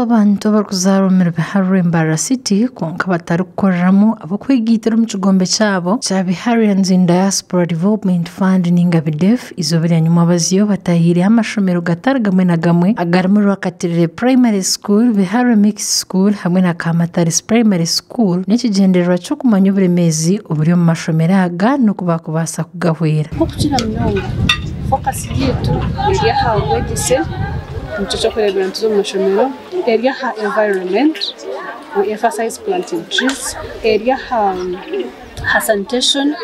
abantu abarikuzaarwa omuri Biharwe Mbarara City kwonka batarikukoreramu abarikwegaitira omu kigombe kyabo kya Biharians in Diaspora Development Fund ninga BIDEF eizooba erya nyimwabazyo batahiireho amashomero gatari gamwe na gamwe agarimu Rwakatirire Primary School, Biharwe Mixed School hamwe na Kamataris Primary School n'ekigyendererwa ky'okumanya oburemeezi oburi omu mashomero aga n'oku baakubaasa kugahwera. Nk'okukira munonga focus yaitu eri aha bwegyese, nikyo ky'okureebera nituza omu mashomero, eri aha environment, we emphasize planting trees, eri aha sanitation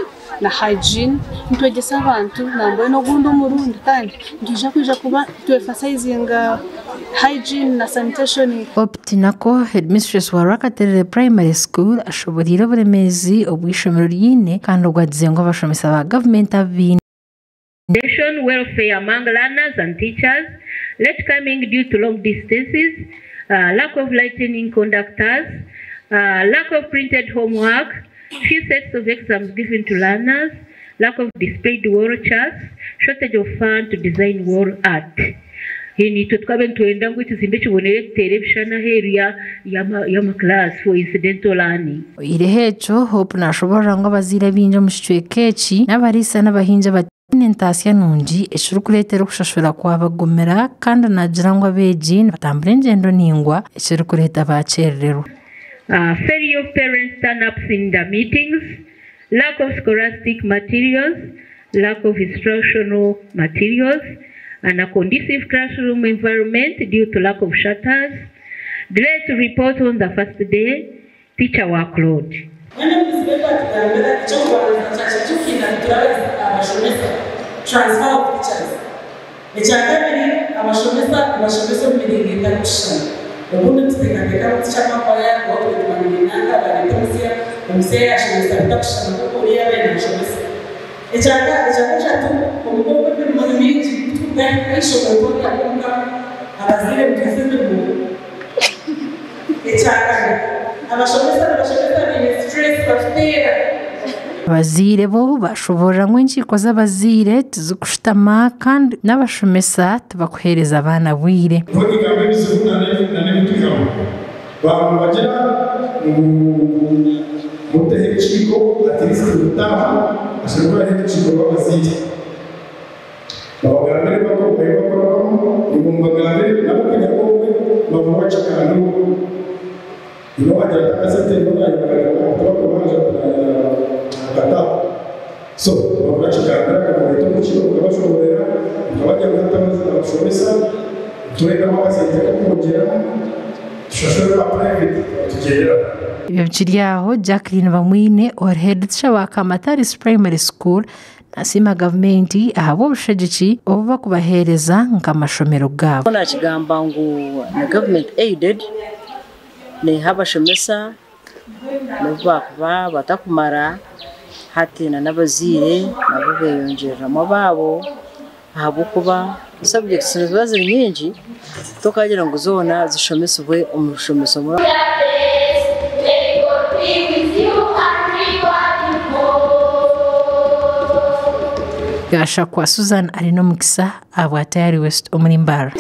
na hygiene, nitwegyesa abantu nambwenu ogundi omurundi kandi nitwija kwija kuba nitwe emphasizinga hygiene na sanitation. Hope Tinako, headmistress wa Rwakaterere Primary School ashoboreire oburemeezi obu eishomero riine kandi obwo agize ngu abashomesa ba gavumenti abu baine. Education welfare among learners and teachers, late coming due to long distances, lack of lightening conductors, lack of printed homework, few sets of exams given to learners, lack of displayed wall charts, shortage of fund to design wall art. Nitwe twaba nitwenda ngu ekizimbe kibonere kuteera ebishushani aheeru y'ama class for incidental learning. Oyihireho ekyo, Hope nashoborora ngu abazaire abaingi omu kicweka eki n'abariisa n'abahingi abataine entaasya nungi ekirikureetera okushashura kwabagumira kandi naagira ngu abeegi nibatambura engyendo ndaingwa ekirikureeta bakyerererwa. Failure of parents turn-ups in the meetings, lack of scholastic materials, lack of instructional materials, and a conducive classroom environment due to lack of shutters, delay to report on the first day, teacher workload. Mwene muzibe batugambira ekyokubanza kyakitukinda turaba abashomesa, transfer of teachers. Ekya kabiri, abashomesa abashomesa omu miringo etarikushushana. Obundi tuteekateeka ngu teacher makwaya tumanyire nanka bareeta omusya, omusya yashomesa bitakushushana nk'oku oriya yabaire nashomesa. Ekya kashatu, omugongo emirimo ni mingi, tukugaruka ahaishomero twongera omuka abazaire mutwize emirimo. Ekya kane, abashomesa nibashomesa baine stress, batuteera. Abazaire bo bashoborora ngu enkiiko z'abazaire tizikushutama kandi n'abashomesa tibakuheereza abaana bwire. Kwegamba ebizibu nanebitwihaho bantu bagira ngu muteho ekiiko, at least obutaha ashobora kuba ekiiko rw'abazaire babagambire bakorwamu nimwe mubagambire nabo kugira obwe bavuga nibo bagira akasente nibo bakubanja akataho so bavuga kigambira kamureta omukiiko mukabashoborera mukabajya kuhata amazina bakushomesa turekamu akasente kakwongyeramu tushashure ba private tugyendera. Ebyo bikiri aho, Jacqueline Bamwine, ori head teacher wa Kamataris Primary School, nasiima gavumenti ahabw'obushagiki obu bakubaheereza nk'amashomero gaabo. Nakigamba ngu ni government aided, neha abashomesa n'obu bakuba batakumara hati na n'abazaire nabo beyongyereramu abaabo ahabw'okuba subjects niziba ziri nyingi tokagira ngu zoona zishomesibwe omu rushomeso muri. May God be with you and reward you more. Gashakwa Susan ari n'omukisa ahabwa Tayari West omuri Mbarara.